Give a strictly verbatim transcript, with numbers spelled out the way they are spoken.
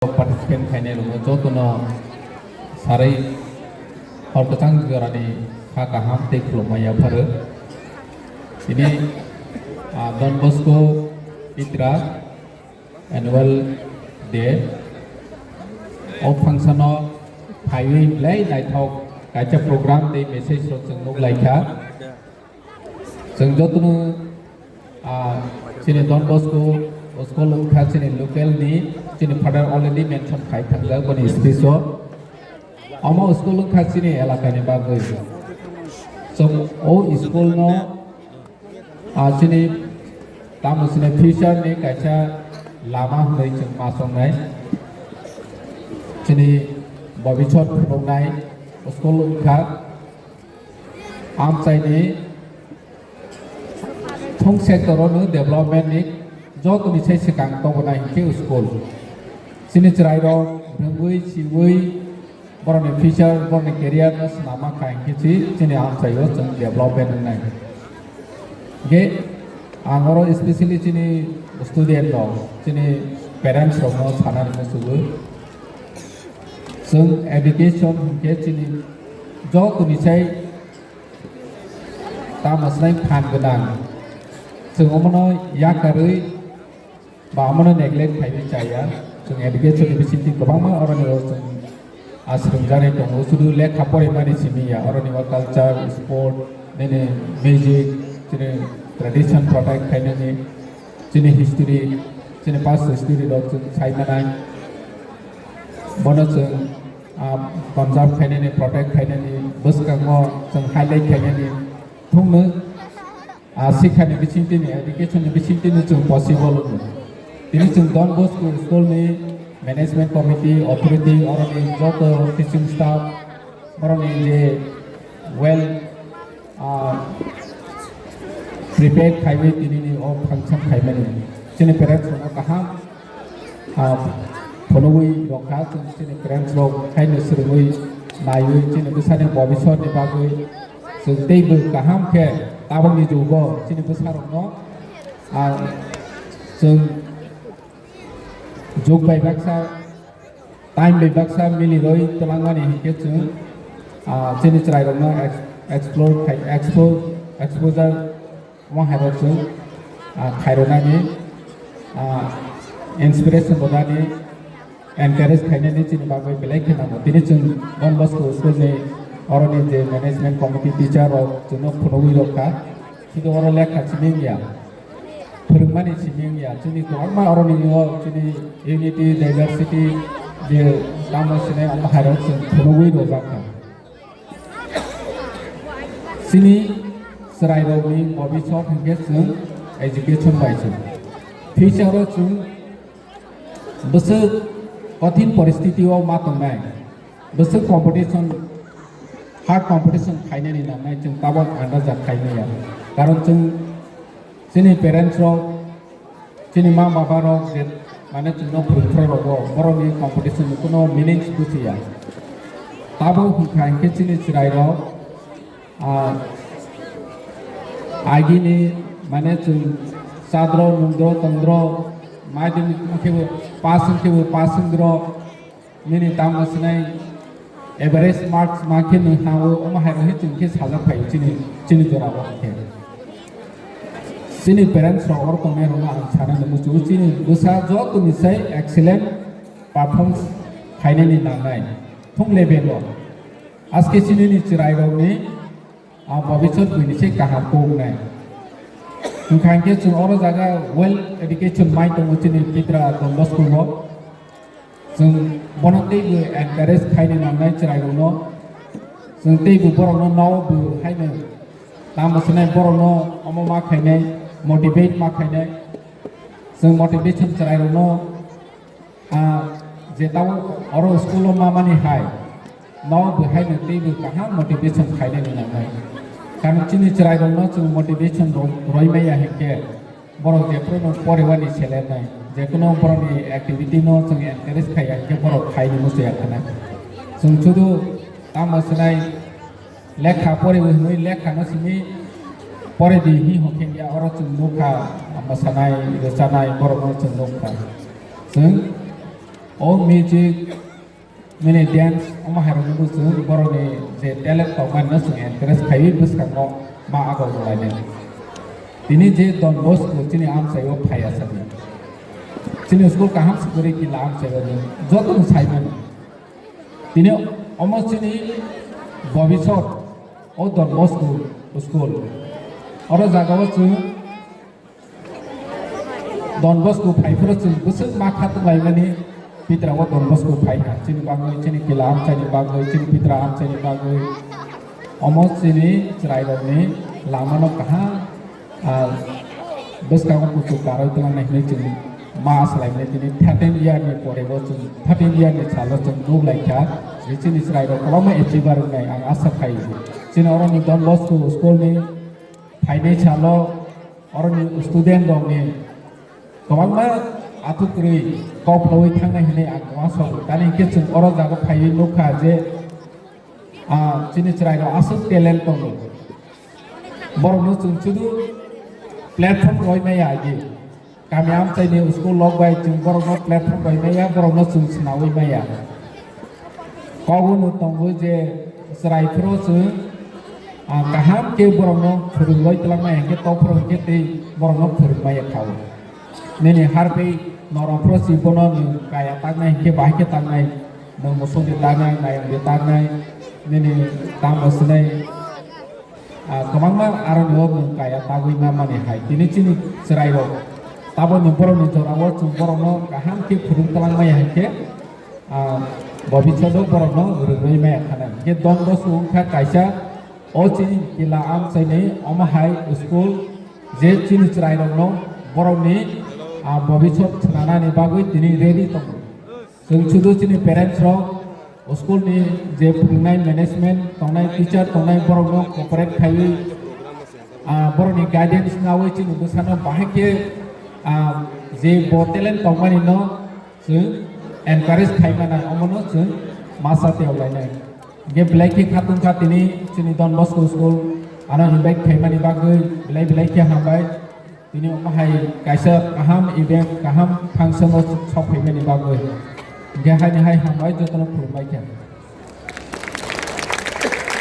participant khainai rokno jotono sarwi hor kwchang jorani kha kaham tei khulumma yapharo. Tini, ah, Don Bosco Pitra Annual Day. O function o phaiwi belai naithok kaisa program tei message rok chwng nuk laikha. Chwng jotono, ah, chini Don Bosco school wngkha chini local ni, chini father already mention khai thangjak boni speech o. Omo school wngkha chini elakani bagwi. Chwng o school no, ah, chini tamo chini future ni kaisa lama hwnwi chwng ma songnai. Chini bobisot phunuknai school wngkha. Amchaini thung sector o no development ni jotoni sai swkang tobonai hinkhe school. Chini chwrai rok rwngwi siwi borokni future, borokni career no swnama kha hinkhe si chini amchai o chwng development wngnai. Hinkhe ang oro specially chini student rok, chini parents rok no sanani muchungo. Chwng education hinkhe chini jotoni sai tamo swnai phan gwnang. Chwng omono yakarwi ba omono neglect khaiwi chaya. Chwng education ni bisingtwi kwbangma oroni o chwng aswrwngjaknai tongo. Sudu lekha porimani simi ya, oroni o culture, sport, nini music, chini tradition protect khainani, chini history, chini past history rok chwng sai manai. Bono chwng, ah, conserve khainani, protect khainani, bwskango chwng highlight khainani thungno, ah, sikha ni bisingtwi ni, education ni bisingtwi ni chwng possible wngwi. Tini chwng Don Bosco school ni management committee, authority, oroni joto teaching staff, borokni je well, ah, prepared khaiwi tinini o function khaimani. Chini parents rokno kaham, ah, phunugwi rokha, chwng chini parents rok haino swrwngwi naiwi chini bwsani bobisotni bagwi chwng teibo kaham khe tabukni jugo chini bwsarokno, ah, chwng jug bai baksa, time bai baksa milirwi twlangmani hinkhe chwng, ah, chini chwrairokno ex-, explore khai, expo-, exposure omo hairok chwng, ah, khairoknani, ah, inspiration rwnani, encourage khainani chini bagwi belai khe nango. Tini chwng Don Bosco school ni oroni je management committee teacher rok chwngno phunugwi rokha. Sudu oro lekha simi wngya, phwrwngmani simi wngya, chini kwbangma oroni o chini unity, diversity je tamo sini omo hairok chwng phunugwi rwjakha. Chini chwrairokni bobisot hinkhe chwng education bai chwng. Future o chwng bwswk kothin poristiti o ma tongnai, bwswk competition, hard competition khainani nangnai chwng tabok andajak khaimaya. Karon chwng chini parents rok, chini ma baba rok je mane chwngno phwrwngthai rogo, borokni competition ni kuno meanings bujiya. Tabok hwnkha hinkhe chini chwrairok, ah, agini mane chwng chadro, nungdro, tongdro, madhyamik wngkhebo pass wngkhebo pass wngdro, nini tamo sinai average marks ma khe nwng ha-o, omo hai rok khe chwng khe sajak phai chini, chini jora o khe. Chini parents rok oro tongnai rokno ang sana nw muchungo, chini bwsa joto ni sai excellent performance khainani nangnai thung level o. Aske chini ni chwrai rok ni, ah, bobisot buini se kaham kok nai. Hwnkha hinkhe chwng oro jaga well education mai tongo chini Pitra Don Bosco o. Chwng bono teibo encourage khaina nangnai chwrairokno. Chwng teibo borokno nao bo haino tamo swnai borokno omo ma khainai, motivate ma khainai. Chwng motivation chwrairokno, ah, je tamo oro school o ma mani hai, nao bo haino teibo kaham motivation khainani nangnai. Karon chini chwrairokno chwng motivation ro-, roi maya hinkhe, borok jephuru no poribani selernai, jekuno borokni activity no chwng encourage khaiya hinkhe borok khaini muchungya khana. Chwng sudu tamo swnai lekha poriwi hwnwi lekha no simi poridi hi hokhe ya oro chwng nukha, mwsanai, rwchanai borok no chwng nukha. Chwng O music, mini dance, omo hairokno bo chwng borokni je talent tongmani no chwng encourage khaiwi bwskango ma agor rwlainai. Tini je Don Bosco chini amchaio phai asadi. Chini school kaham se kwrwi kila amchaio jotono saimano. Tini omo chini bobisot o Don Bosco school. Oro jagao chwng Don Bosco phaiphuru chwng bwswk ma kha tonglaimani, pitra o Don Bosco phai kha. Chini bagwi, chini kila amchaini bagwi, chini pitra amchaini bagwi. Omo chini chwrairokni lamano kaham, ah, bwskango kuchuk karwi tlangnai hinwi chwng ma swlaimani tini thirteen year ni pore bo chwng, thirteen year ni salo chwng nuk lai kha. Je chini chwrairok kwbangma achiever wngnai ang asa khai. Chini oroni Don Bosco school ni phainai salo oroni student rokni kwbangma athukwrwi kok lowi thangnai hinwi ang uansukgo. Tani hwnkhe chwng oro jaga phaiwi nukha je, ah, chini chwrairok aswk talent tongo. Borokno chwng sudu platform rwi maya agi. Kami amchaini school lok bai chwng borokno platform rwi maya, borokno chwng swnawi maya. Kok wnwi tongo je chwrai phuru chwng, ah, kaham khe borokno phwrwngwi twlangmaya hwnkhe tok phuru hwnkhe tei borokno phwrwngmaya kha o. Nini harphi norok phuru si bono nwng kaya taknai hwnkhe bahai khe taknai, nwng musuk de taknai, nayong de taknai, nini tamo swnai, ah, kwbangma aroni o nwng kaya tagwi ma mani hai. Tini chini chwrairok taboni borokni jorao chwng borokno kaham khe phwrwng twlangmaya hai khe, ah, bobishoto borokno rwgwi maya khana. Hwnkhe Don Bosco wngkha kaisa o chini kila amchaini omo hai school je chini chwrairokno borokni, ah, bobishot swnanani bagwi tini ready tongo. Chwng sudu chini parents rok, school ni je phwrwngnai management tongnai, teacher tongnai, borokno cooperate khaiwi, ah, borokni guidance nawi chini bwsano bahai khe, ah, je bo talent tongmani no chwng encourage khai mano, omono chwng masa tei lainai. Hwnkhe belai khe khatung kha tini chini Don Bosco school ano invite khaimani bagwi belai belai khe hambai. Tini omo hai kaisa kaham event, kaham function o sok phaimani bagwi. Hwnkhe haini hai hambai jotono khulumbai kha.